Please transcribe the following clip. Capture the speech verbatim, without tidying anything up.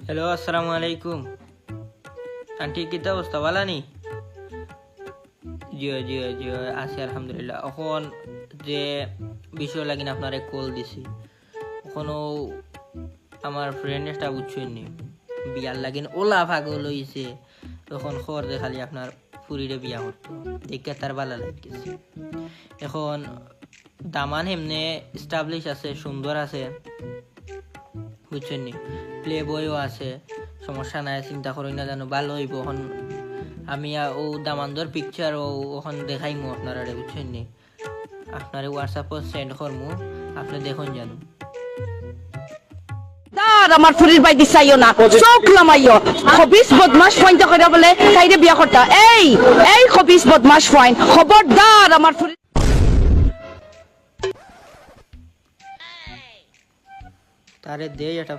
হ্যালো, আসসালামু আলাইকুম। আন্টি, কিতা অবস্থা, ভালা নি? জি অয়, জি অয়, জি অয়, আছি আলহামদুলিল্লাহ। অখন যে বিষয় লাগিন আপনারে কল দিছি, অখন অউ আমার ফ্রেন্ড একটা, বুঝছইন নি, বিয়ার লাগিন অলা পাগল অইছে। অখন খবর দে খালি আপনার ফুরিরে বিয়া করতো, দেখিয়া তার ভালা লাগছে। অখন দামান হেমনে এস্টাবলিশ আছে, সুন্দর আছে, বুঝছইন নি, প্লে বয়ও আছে, সমস্যা নাই, চিন্তা করইন না জানো, ভালা অইবো। অখন আমি আ-, অউ দামান্দর পিকচার অখন দেখাইমু আপনারারে, বুঝছইন নি। আপনারে WhatsApp-ও সেন্ড করমু, আপনে দেখইন জানো। খবরদার আমার ফুরির বায়দি চাইও না, চউখ লামাইও। খবিস বদমাশ ফুয়াইন্তে কইরা বুলে তাইরে বিয়া করতা। এই, এই খবিস বদমাশ ফুয়াইন, খবরদার আমার ফুরির তারে দেই একটা